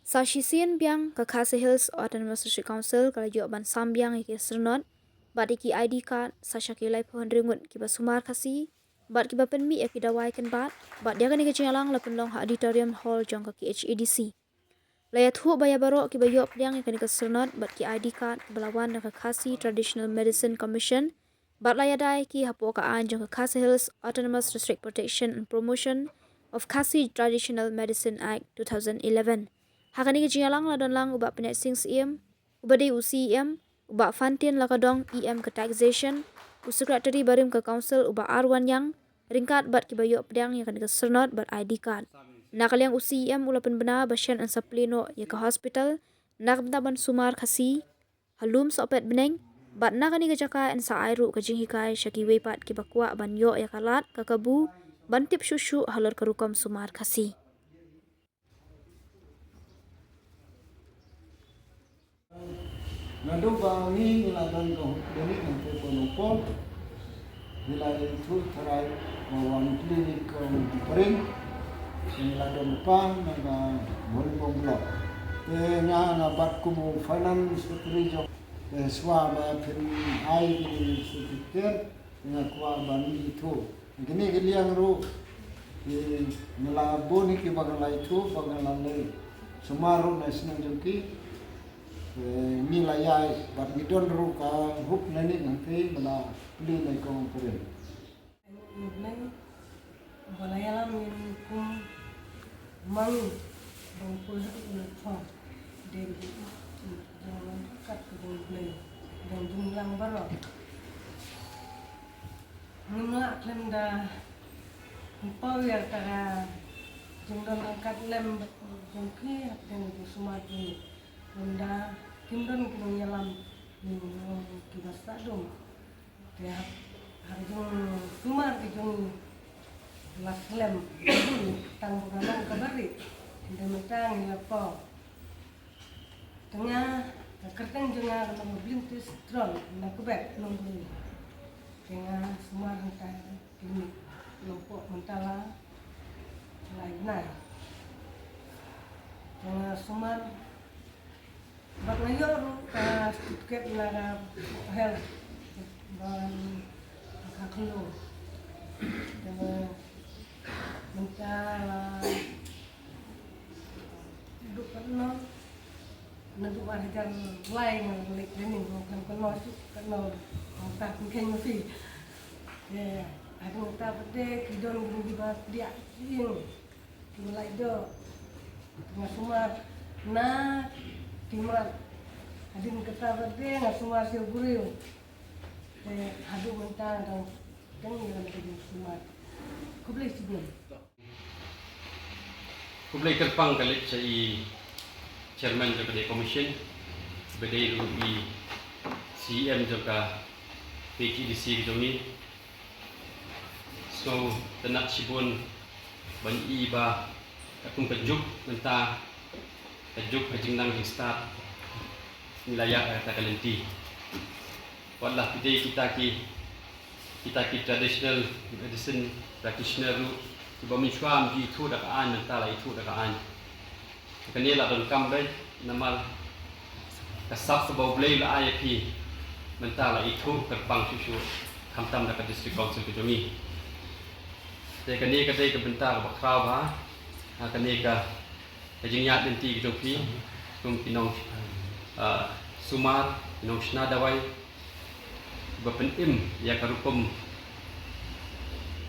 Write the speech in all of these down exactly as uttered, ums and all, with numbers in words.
Sa shisien biang ka Khasi Hills Autonomous District Council ka la ïoh ban sam biang ïa ki syrnod bad ïa ki I D card sa sha ki laiphew hynriew ngut kiba sumar Khasi bad kiba pynmih ïa ki dawai kynbat. Bad ïa kane ka jingïalang la pynlong ha Auditorium Hall jong ka K H A D C. La ïathuh ba ïa baroh kiba ïoh pdiang ïa kane ka syrnod bad ki I D card kiba la wan na ka Khasi Traditional Medicine Commission bad la ïada ïa ki hapoh ka aiñ jong ka Khasi Hills Autonomous District Protection and Promotion of Khasi Traditional Medicine Act two thousand eleven. Ha kane ka jingïalang la don lang u Bah Pyniaid Sing Syiem, uba dei u C E M, u Bah Fantin Lakadong, E M ka Taxation, u Secretary barim ka Council, u Bah R Wanniang, ryngkat bad kiba ïoh pdiang ïa kane ka syrnod bad I D card. Na ka liang u C E M u la pynbna ba shen yn sa plie noh ïa ka hospital na ka bynta ban sumar Khasi ha lum sohpet bneng, bad na kane ka jaka yn sa ai ruh ka jinghikai sha kiwei pat kiba kwah ban ïoh ïa ka lad ka kabu ban tip shuh shuh halor ka rukom sumar Khasi. Naduh ba ngi la don ka clinic hangtei Nongpoh, ngi la ïathuh tharai ba wan clinic Kong Pring, ngi la don pang na ka Mawlyngbong Block. Te nga nga bat kum u finance secretary jong, te shuwa ba phin ai ki certificate, nga kwah ban ïathuh. Kine ki liang ruh, ki nga la bun hi kiba nga la ïathuh, ba nga la leit sumar ruh na shnong jong ki. Eh, ngi la ïaid, bad ngi don ruh ka hoof clinic hangtei, ba la plie na i Kong Pring. Ngi ba la ïalam ïa ngi kum ma ngi, ba ngi poi haduh na thong. Dei ba ngi kat ka jong Blei, dang jingïalang baroh. Ngim lah khlem da pynpaw ïa ka jingdon ryngkat lem jong phi hapdeng ka jingsumar jong ngi. Ynda kim don ki nongïalam, ki nong, kiba sah dum. Te ha, ha ka jingsumar ka jong ngi la slem, tang ba ka long kaba rit. Te mynta ngi la paw. Te nga, ka kyrteng jong nga ka long Blintis Tron, na Quebec, Nongbri. Te nga sumar hangta, kine, Nongpoh mynta la lai bnai. Te nga sumar, bad nga ïoh ruh ka certificate na ka health, ban ka khlo. Te nga mynta la Duk katno, naduh ar hajar lai nga leit training, nga khlem kynnoh shuh katno, nga ta pynkheiñ ma phi. Te hadien kata pat de ki don kiba pdiah ïing, kiba lait doh. Nga sumar na ki mrad. Hadien kata pat de nga sumar sha u briew. Te haduh mynta nga dang teng ïa ka jingsumar. Khublei shibun. Khublei kyrpang ka leit sha i Chairman jong ka Dei Commission, ba dei ruh i C E M jong ka P H A D C ka jong ngi. So, tynnat shibun ban i ba katkum ka juk mynta, ka juk ka jingnang jingstad, ngi la ïaid ha kata ka lynti. Wat la phi dei kita ki, kita ki traditional medicine practitioner ruh, kiba mynshuwa ym ju ithuh da ka aiñ, mynta la ithuh da ka aiñ. Kane la donkam beit, namar ka sap kaba U Blei la ai ïa phi, mynta la ithuh kyrpang shuh shuh, khamtam da ka District Council ka jong ngi. Te kane ka dei ka bynta kaba khraw bha ha kane ka ka jingïaid lynti ka jong phi, kum ki nong, ah, sumar, ki nongshna dawai, ba pynim ïa ka rukom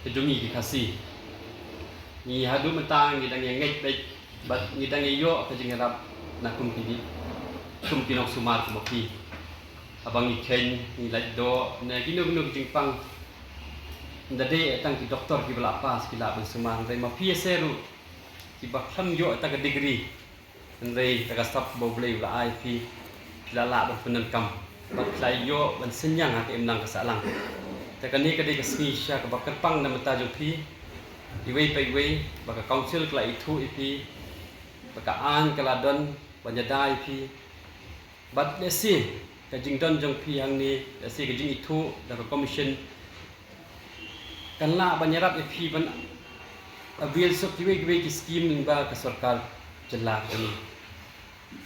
ka jong ngi ki Khasi. Ngi haduh mynta ngi dang ïa ngeit beit, bad ngi dang ïa ïoh ka jingïarap na kum kine, kum ki nongsumar kum ma phi. Haba ngi kheiñ, ngi lait doh, ne kino kino ki jingpang. Ynda dei tang ki doktor kiba la pass ki lah ban sumar, hynrei ma phi ïa se ruh, kiba khlem ïoh tang ka degree. Hynrei da ka sap ba U Blei u la ai phi, phi la lah ban pyndonkam bad phi la ïoh ban synñiang ha ka imlang ka sahlang. Te kane ka dei ka sngi shisha kaba kyrpang na bynta jong phi, iwei pa iwei, ba ka council ka la ithuh ïa phi, ba ka aiñ ka la don ban ïada ïa phi. Bad lehse ka jingdon jong phi hangne, lehse ka jingithuh da ka commission, kan lah ban ïarap ïa phi ban avail suk kiwei kiwei ki skim lyngba ka sorkar jylla ka jong ngi.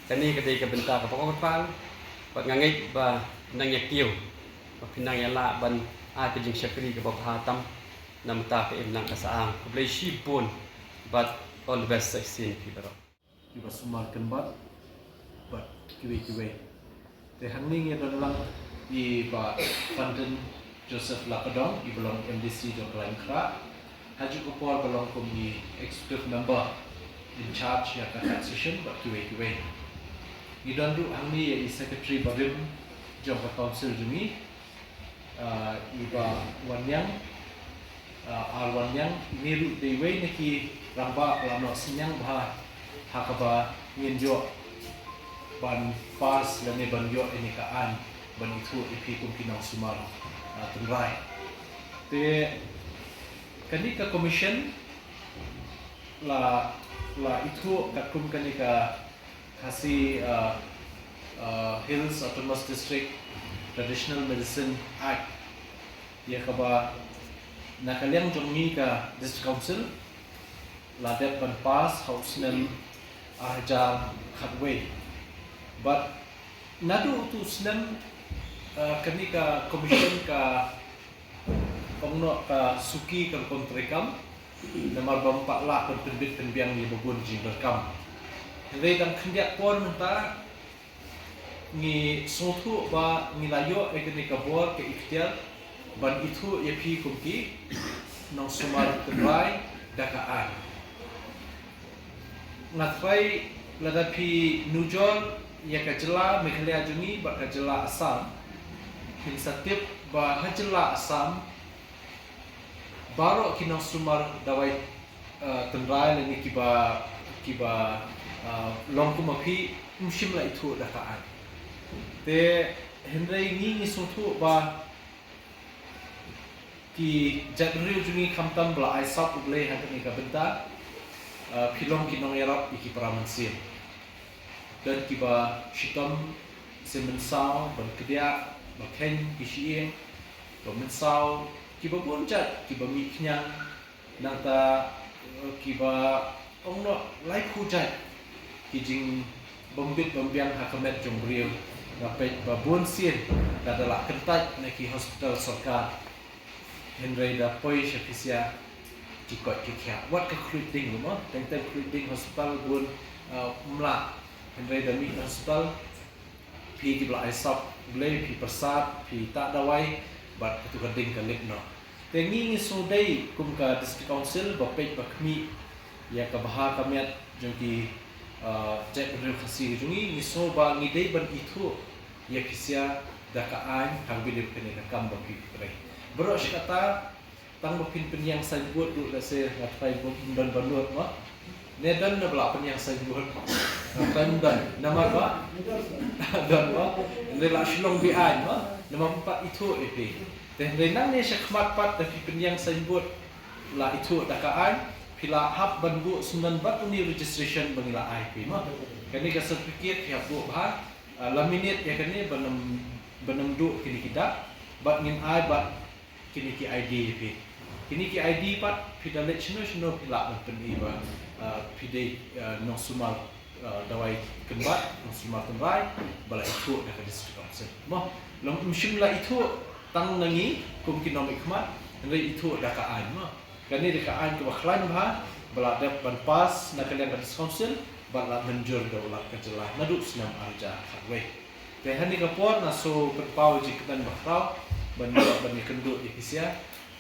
Kane ka dei ka bynta kaba kongsan, bad nga ngeit ba nang ïa kiew, ba phin nang ïa lah ban ai ka jingshakri kaba bha tam na mynta ka imlang ka sahang. Khublei shibun, bad all the best sa shisien ki baroh. Kiba sumar kynbat, bad kiwei kiwei. Te hangne ngi don lang i Bah Fantin Joseph Lakadong, i ba long M D C jong ka Lainkhra. Hajuh ka por ba long kum i executive member in charge ïa ka taxation bad kiwei kiwei. Ngi don ruh hangne ïa i secretary barim jong ka council jong ngi, ah, i Bah Wanniang, ah, R Wanniang, ine ruh dei wei na ki rangbah la noh synñiang bha ha kaba ngin ïoh ban pass lane ban ïoh ine ka aiñ ban ithuh ïa phi kum ki nongsumar, ah, tynrai. Te kane ka commission la, la ithuh katkum kane ka Khasi, ah, ah, Hills Autonomous District Traditional Medicine Act, ïa kaba na ka liang jong ngi ka District Council la dep ban pass ha u snem ar hajar khatwei. Bad naduh utu u snem, ah, kane ka commission ka ong noh ka suki ka rukom treikam, namar ba ym pat lah ban pynbit pynbiang ïa ba bun jingdonkam. Hynrei dang khyndiat por mynta ngi sngewthuh ba ngi la ïoh ïa kane ka bor ka iktiar ban ithuh ïa phi kum ki nongsumar tynrai da ka aiñ. Nga tharai lada phi nujor ïa ka jylla Meghalaya jong ngi bad ka jylla Assam, phin sa tip ba ha jylla Assam baroh ki nongsumar dawai, eh, tynrai lane kiba, kiba, eh, long kum ma phi ym shym la ithuh da ka aiñ. Te hynrei ngi ngi sngewthuh ba ki jaitbynriew jong ngi khamtam ba la ai sap U Blei ha kane ka bynta, eh, phi long ki nongïarap ïa ki para mynsiem. Don kiba shitom sien mynsaw ban kdiah, ba kheiñ ki shyieng, ba mynsaw, kiba bun jait, kiba mih khñiang, nangta, eh, kiba ong noh laiphew jait ki jingbym bit bym biang ha ka met jong briew. Nga peit ba bun sien da, da lah kyntait na ki hospital sorkar, hynrei da poi sha physia ki koit ki khiah. Wat ka Khluitding ruh mo, teng teng Khluitding hospital bun, eh, ym lah, hynrei da mih hospital phi kiba la ai sap U Blei, phi pyrsad, phi tah dawai, bad katu ka ding ka lip noh. Te ngi ngi sngewdei kum ka District Council ba peit ba khmih ïa ka bha ka miat jong ki, ah, jaitbynriew Khasi ka jong ngi, ngi sngew ba ngi dei ban ithuh ïa physia da ka aiñ ha kaba dei kane ka kam ba phi trei. Baroh shi katta, tang ba phin pynïeng signboard ruh, lehse nga tharai ba ym don ban nud mo. Ne don na ba la pynïeng signboard? Nga tharai ym don. Namar ba don mo. Hynrei la shu long be-aiñ mo. Namar ym pat ithuh ïa phi. Te hynrei nangne sha khmat pat da phi pynïeng signboard la ithuh da ka aiñ, phi la hap ban buh syndon bad une u registration ba ngi la ai phi mo. Kane ka certificate phi hap buh bha, ah, laminate ïa kane ban ym, ban ym duh kine ki dak, bad ngin ai bad kine ki I D ïa phi. Kine ki I D pat phi da leit shano shano phi lah ban pyni ba, ah, phi dei, ah, nongsumar, ah, dawai kynbat, nongsumar tynrai ba la ithuh da ka District Council. Mo, long ym shym la ithuh tang na ngi kum ki nongmihkhmat, hynrei ithuh da ka aiñ mo. Kane dei ka aiñ kaba khlaiñ bha ba la dep ban pass na ka liang ka District Council bad la mynjur da u Lat ka jylla naduh snem ar hajar khatwei. Te ha kane ka por nga sngew pynpaw jingkmen bakhraw ban ïa, ban ïakynduh ïa physia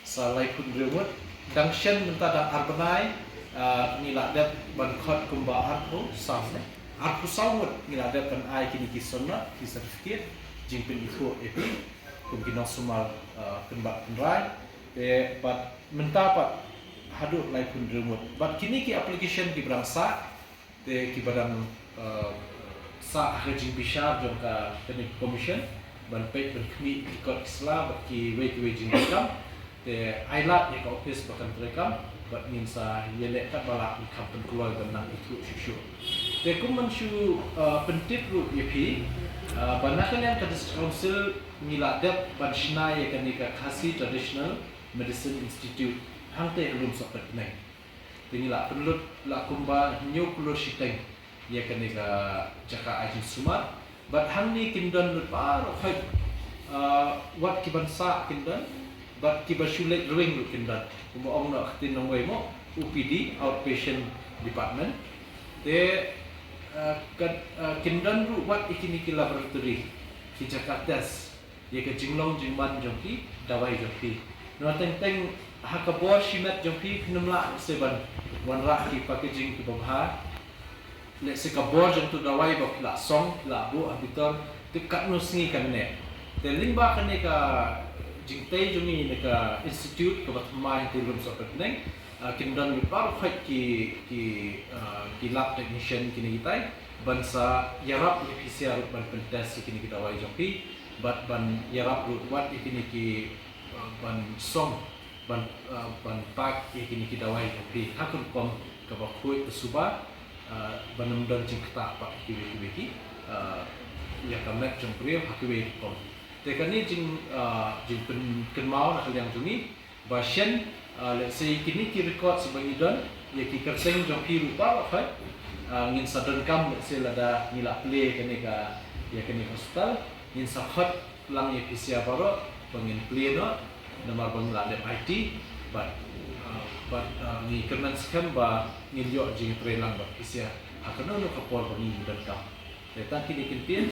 sa laiphew hynriew ngut. Dang shen mynta dang ar bnai, ah, ngi la dep ban khot kumba arphew saw, arphew saw ngut ngi la dep ban ai kine ki syndon, ki certificate jingpynithuh ïa phi kum ki nongsumar, ah, kynbat tynrai. Te bad mynta pat haduh laiphew hynriew ngut. Bad kine ki application kiba dang sah, te kiba dang, eh, sah ha ka jingbishar jong ka, kane ka commission ban peit ban khmih ki kot ki sla bad kiwei kiwei jingdonkam. Te ai lad ïa ka office ba kan treikam bad ngin sa ïaleh katba lah, ngin kham pynkloi ban nang ithuh shuh shuh. Te kum ban shu, eh, pyntip ruh ïa phi, eh, ba na ka liang ka District Council ngi la dep ban shna ïa kane ka Khasi Traditional Medicine Institute hangtei ha Lumsohpetbneng. Te ngi la pynlut la kumba hynñiew klur shiteng ïa kane ka jaka ai jingsumar. Bad hangne kin don lut baroh khoit, ah, wat ki ban sah kin don, bad ki ba shu leit rwing ruh kin don. Kumba ong noh ka ktien nongwei mo, O P D, outpatient department. Te, ah, ka, ah, kin don ruh wat ïa kine ki laboratory, ki jaka test ïa ka jinglong jingman jong ki dawai jong phi. Namar teng teng ha ka bor shimet jong phi, phin ym lah se ban wanrah ki packaging kiba bha. Lehse ka bor jong tu dawai ba phi la song, phi la buh ha bitor, te katno sngi kan neh. Te lyngba kane ka jingtei jong ngi na ka institute kaba thymmai hangtei rukom sohpetneng, ah, kin don baroh khoit ki, ki, ah, ki lab technician kine kitai ban sa ïarap ïa phi sha ruh ban pyntest ïa kine ki dawai jong phi, bad ban ïarap ruh wat ïa kine ki, ah, ban song, ban, ah, ban pack ïa kine ki dawai jong phi ha ka rukom kaba khuid ka suba, ah, ban ym don jingktah pat ïa kiwei kiwei ki, ah, ïa ka met jong briew ha kiwei rukom. Te kane jing, ah, jingpyn, kynmaw na ka liang jong ngi ba shen, ah, lehse kine ki records ba ngi don ïa ki kyrteng jong phi ruh baroh khoit, ah, ngin sa donkam, lehse lada ngi la plie kane ka, ïa kane ka hospital, ngin sa khot lang ïa phi sha baroh ba ngin plie noh, namar ba ngi la dep aiti, bad, ah, bad, ah, ngi kyrmen skhem ba ngin ïoh jingtrei lang bad phi sha ha kano kano ka por ba ngi donkam. Te tang kine ki ktien,